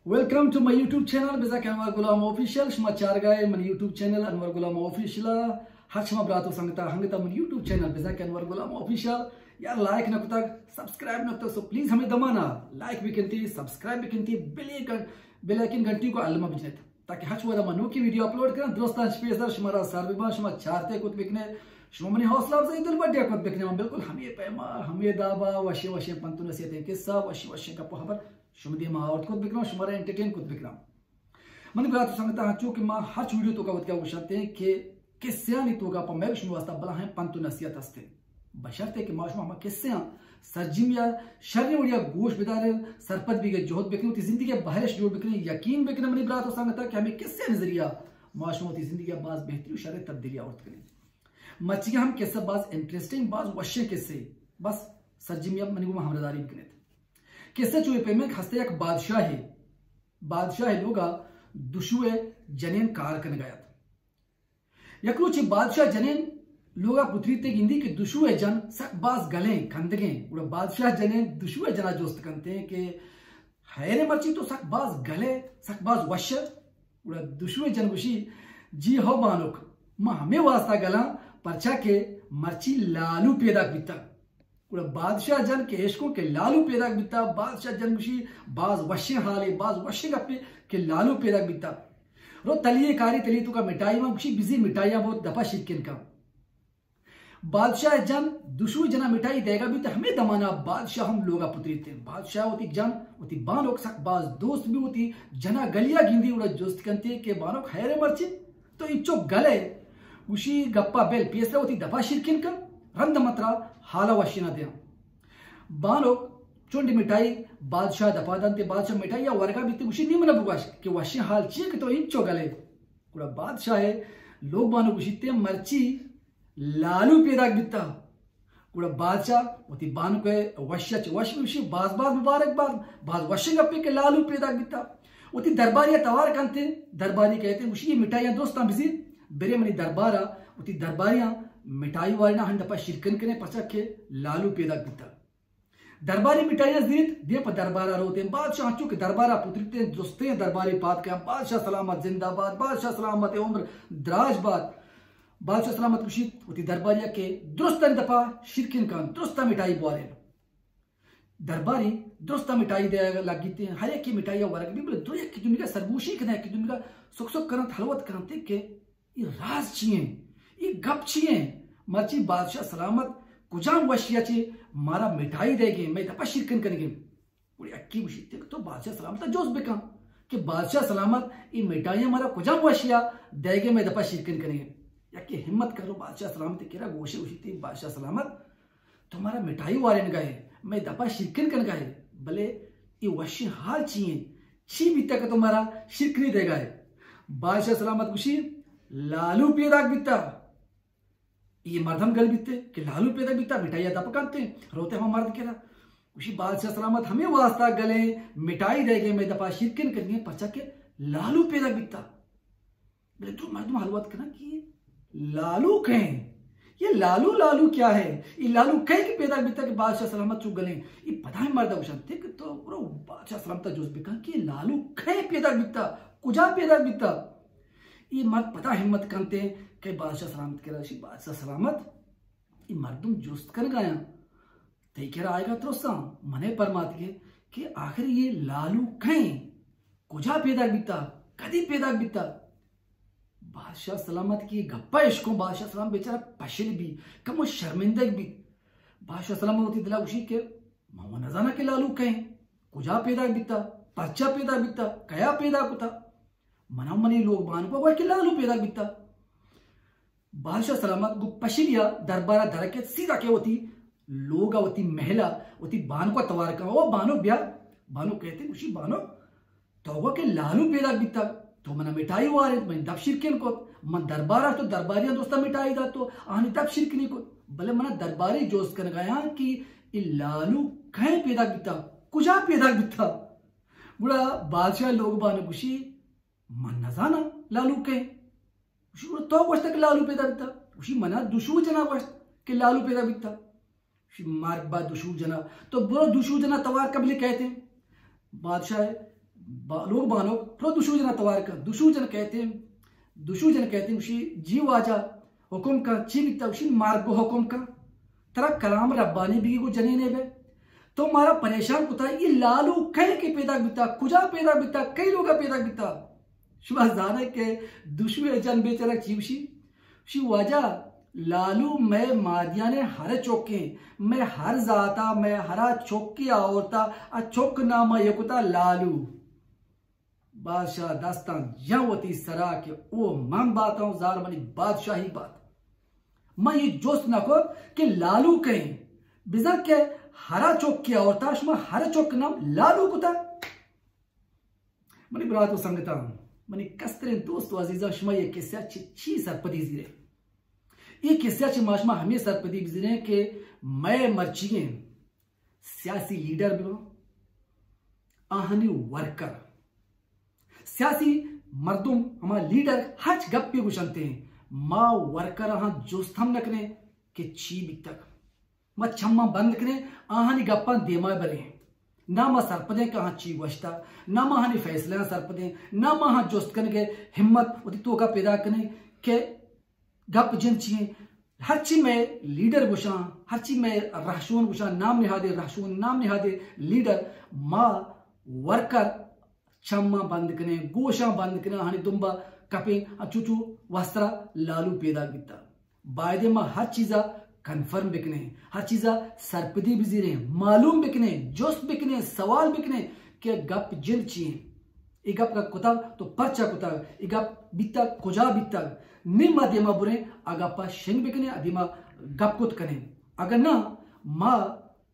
Welcome to my YouTube channel بزاک انور غلام آفیشل. شما چارگائے من YouTube channel انور غلام آفیشل. ہر شما برات و سنگتا ہنگتا من YouTube channel بزاک انور غلام آفیشل. یار، لائک نہ کتگ، سبسکرائب نہ کتگ، سو پلیز ہمیں دمانا لائک بکنتی، سبسکرائب بکنتی، بیل آئیکن، بیل آئیکن گھنٹی کو الما بجنت، تاکہ ہر وڑا ما نوکی ویڈیو اپلوڈ کریں درستاں چہ پیسر شما را سر بباں. شما چارتے کت بکنے، شما منی حوصلہ افزائی دل بڈیا کت بکنے. من بالکل ہمیں پیما، ہمیں دابا وشیں وشیں پنت و نصیحتیں قصہ، وشیں وشیں گپ و خبر شما دیما آورت کت بکناں، شما را انٹرٹین کت بکناں. منی برات و سنگتاں، چو کہ ما ہرچ ویڈیو توکا وت کیا گوشنتے کہ قصیانی توکا پہ مئے شما واسطہ بلاہیں پنت و نصیحت ہستے، بشرطے کہ ما شما ہما قصیاں سرجمی یا شریں وڑیا گوش بداریں، سرپد بیگے جہد بکنیں، وتی زندگی بہرش جوڑ بکنیں. یقین بکنیں منی برات و سنگتاں کہ ہمیں قصیانی ذریعہ ما شما وتی زندگی باز بہتری و شریں تبدیلی آورت کنیں. مرچی ہم قصہ باز انٹرسٹنگ، باز وشیں قصے، بس سرجمی منی گوما ہمراہداری بکنیت. قصہ چوئے پیمیں کہ ہستے یک بادشاہے، بادشاہ لوگا دشوئے جنین کار کنگایت. یک روچے بادشاہ جنین لوگا پتریتے گندی کہ دشوئے جن سک باز گلیں، کندگیں. گڑا بادشاہ جنین دشوئے جنا جست کنتے کہ حیرے مرچی تو سک باز گلے، سک باز وش. گڑا دشوئے جن گوشی، جی ہو بانک، ما ہمیں واسطہ گلاں، پرچا کہ مرچی لالو پیداک بیتا. گڑا بادشاہ جن کہ اشکو کہ لالو پیداک بیتا، بادشاہ جن گوشی، باز وشیں حالے، باز وشیں گپے کہ لالو پیداک بیتا. رو تلیے کاری، تلی توکا مٹائی، من گوشی بزی مٹائی بہت دپا شیرکن کن. بادشاہ جن دشوئے جنا مٹائی دیگا بیت، ہمیں دمانا بادشاہ ہم لوگا پتریتے. بادشاہ وتی جن، وتی بانک سک باز دوست بی، وتی جنا گلیا گندی، گڑا جست کنتے کہ بانک حیرے مرچی تو انچو گلے؟ گوشی گپا بل، پیسرا وتی دپا شیرکن کن، رند من ترا حالا وشینا دیاں. بانک چنڈ مٹائی بادشاہ دپا دنتے، بادشاہ مٹائی یا ورگا بیتے، گوشی نی منا بگوش کہ وشیں حال چیئے کہ تو انچو گلے؟ گڑا بادشاہ لوگ بانک گوشیتے مرچی لالو پیداک بیتا. گڑا بادشاہ وتی بانک ء وشی ء چہ وش بگوشی، باز باز مبارک بات، باز وشیں گپے کہ لالو پیداک بیتا. وتی درباری ء توار کنتے، درباری کہتے گوشی، یہ مٹھائیاں درستاں بزیر، برے منی دربار ء. وتی درباریاں مٹھائی واریناں ہنڈ پا شیرکن کنے، پرچا کہ لالو پیداک بیتا. درباری مٹھائیاں زیرت، دیم پہ دربارا روتیں. بادشاہ انچو کہ دربارا پترتیں، درستیں درباری پاد کیاں، بادشاہ سلامت زندہ باد، بادشاہ سلامت عمر دراج باد. بادشاہ سلامت گوشیت وتی درباریا کہ درستانی دپا شیرکن کن، درستا مٹھائی بوارین. درباری درستا مٹھائی دے لگیتیں، ہر یکی مٹھائی ورگ بی، بلے دو یکی دنیا سرگوشی کنے، یکی دنیا سک سک کنت، حلوت کنت کہ اے راز چی انت؟ اے گپ چی انت؟ مرچی بادشاہ سلامت کجام وشی ء چہ مارا مٹھائی دئیگیں، مئے دپا شیرکن کنگیں؟ گڑا یکے گوشیت کہ تو بادشاہ سلامت ء جست بکن کہ بادشاہ سلامت اے مٹھائیاں مارا کجام وشی ء دئیگیں، مئے دپا شیرکن کنگیں؟ یکے ہمت کرو بادشاہ سلامت ء کرا گوشے، گوشیت بادشاہ سلامت تو مارا مٹھائی وارینگا ئے، مئے دپا شیرکن کنگا ئے، بلے اے وشیں حال چی انت؟ چی بیتا کہ تو مارا شیرکنی دیگا ئے؟ بادشاہ سلامت گوشی، لالو پیداک بیتا. اے مرد ہم گل بیتے کہ لالو پیداک بیتا، مٹھائی دپ کنتے، روتے ہما مرد کرا. گوشی، بادشاہ سلامت ہمے واسطہ گلیں، مٹھائی دیگے، مئے دپا شیرکن کنگے، پرچا کہ لالو پیداک بیتا. بلے درو مردم حلوت کناں کہ یہ لالو کئے؟ یہ لالو، لالو کیا ہے؟ یہ لالو کئے کہ پیداک بیتا کہ بادشاہ سلامت چو گلیں؟ یہ پدا ہم مرد گوشنتے کہ تو برو بادشاہ سلامت جست بکن کہ یہ لالو کئے پیداک بیتا، کجا پیداک بیتا؟ یہ مرد پدا ہمت کنتے کہ بادشاہ سلامت کرا، شی بادشاہ سلامت، یہ مردم جست کنگایاں، تئی کرا آئیگا ترساں، منے پرماتگے کہ آخر یہ لالو کئے؟ کجا پیداک بیتا؟ کدی پیداک بیتا؟ بادشاہ سلامت کہ گپا اشکوں، بادشاہ سلامت بیچارہ پشل بی، کمو شرمندگ بی. بادشاہ سلامت وتی دلا گوشی کہ ما و نزاناں کہ لالو کئے، کجا پیداک بیتا، پرچا پیداک بیتا، کیا پیداک کتا؟ منا منی لوگ بانکو گوشت کہ لالو پیداک بیتا. بادشاہ سلامت گوں پشلیا دربارا درکیت، سیدھا کہ وتی لوگا، وتی محلا، وتی بانکا توار کن. او بانک بیا، بانک کہتے گوشی، بانک تو گو کہ لالو پیداک بیتا، تو منا مٹھائی وارینت، منی دپ شیرکن کت، من دربارا تو درباریاں دوستا مٹھائی دات، تو آنی دپ شیرکنی کت، بلے منا درباری جوست کنگایاں کہ ای لالو کئے پیداک بیتا، کجا پیداک بیتا؟ گڑا بادشاہ لوگ بانک گوشی، من نزاناں لالو کئے. گوشی، گڑا تو گوشتہ کہ لالو پیدا بیتا؟ گوشی، منا دشو جنا گوشت کہ لالو پیدا بیتا. گوشی، مرگ با دشو جنا، تو برو دشو جنا توار قبلی کہتے. بادشاہ با-، لوگ بانک پرو دشو جنا توار کن، دشو جن کہتے، دشو جن کہتے، گوشی، جی واجہ، حکم کن، چی بیتا؟ گوشی، مرگ و حکم کن، ترا کلام ربانی بگی گو جنینے بے۔ تو مارا پریشان کتا، یہ لالو کہیں کے پیدا بیتا، کجا پیدا بیتا، کئی لوگا پیدا بیتا؟ شما زانے کہ دشو جن بیچارہ چی گوشی؟ شی واجہ، لالو مئے مادیانے ہر چوکیں، مئے ہر ذاتا، مئے ہرا چوکی آورتا، ا چوک ناما یکتا لالو۔ بادشاہ دستاں جن وتی سرا کہ او من باتاں، زار منی بادشاہی بات۔ من یہ جست نہ کت کہ لالو کہیں، بزاں کہ ہرا چوکی آورتا، شما ہر چوک نام لالو کتا۔ منی برات و سنگتاں، منی کستریں دوست و عزیزاں، شما یہ قصہ چی، چی سرپدی زیرے؟ یہ قصہ چی ما شما ہمیں سرپدی بزیریں کہ مئے مرچیگیں سیاسی لیڈر بباں، آہانی ورکر، سیاسی مردم، ہما لیڈر ہچ گپے گوشنتے، ما ورکر آہاں جست ہم نہ کنیں کہ چی بیتگ۔ ما چماں بند کنیں، آہانی گپاں دیما بریں۔ نہ ما سرپدیں کہ آہاں چی گوشتا، نہ ما آہانی فیصلہ سرپدیں، نہ ما آہاں جست کنگے ہمت وتی توکا پیدا کنیں کہ گپ جند چی ہیں۔ ہرچی مئے لیڈر گوشاں، ہرچی مئے رہشون گوشاں، نام نہادے رہشون، نام نہادے لیڈر، ما ورکر چماں بند کنیں، گوشاں بند کنیں، آہانی دمبا کپیں، انچو چو وسترا لالو پیدا بیتا۔ بایدیں ما ہر چیزا کنفرم بکنیں، ہر چیزا سرپدی بزیریں، معلوم بکنیں، جست بکنیں، سوال بکنیں کہ گپ جند چی ہیں۔ اے گپ اگاں کتگ تو پرچا کتگ؟ اے گپ بیتگ کجا بیتگ؟ نی ما دیما بریں، آ گپا شنگ بکنیں، آ دیما گپ کت کنیں۔ اگاں نہ، ما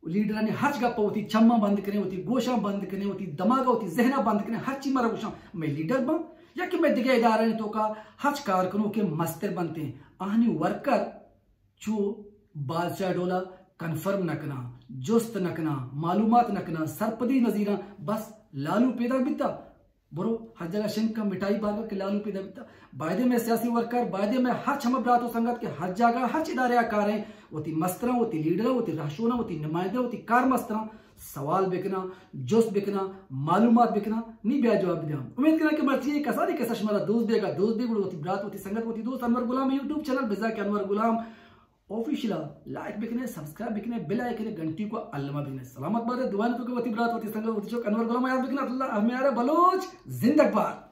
لیڈرانی ہرچ گپ وتی چماں بند کنیں، وتی گوشاں بند کنیں، وتی دماغ، وتی ذہن بند کنیں، ہرچی مارا گوشاں مئے لیڈر بن یا کہ مئے دگہ ادارہ توکا ہرچ کار کنوکیں مستر بنتیں، آہانی ورکر چو بادشاہ ڈولا کنفرم نہ کناں، جست نہ کناں، معلومات نہ کناں، سرپدی نہ زیراں، بس لالو پیدا بیتا، برو ہر جگہ شنگ کن مٹائی بارگا کہ لالو پیدا بیتا۔ بایدے مئے سیاسی ورکر، بایدے مئے ہرچ ہمہ برات و سنگت کہ ہر جاگہ ہرچ ادارہ کاریں، وتی مستراں، وتی لیڈراں، وتی رہشوناں، وتی نمائندہ، وتی کارمستراں سوال بکناں، جست بکناں، معلومات بکناں، نی بیا جواب بدیاں۔ امید کناں کہ مرچی اے کسانی کسا شمارا دوست بیگا، دوست بی گڑا وتی برات، وتی سنگت، وتی دوست انور غلام یوٹیوب چینل بزاں کہ انور غلام آفیشل ءَ لائک بکنے، سبسکرائب بکنے، بیل آئیکن ءِ گھنٹی کو الما بکنے۔ سلامت بات، دعا نہ تو کہ وتی برات، وتی سنگت، وتی چوک انور غلام یاد بکنے۔ اللہ احمیار بلوچ زندگ باد۔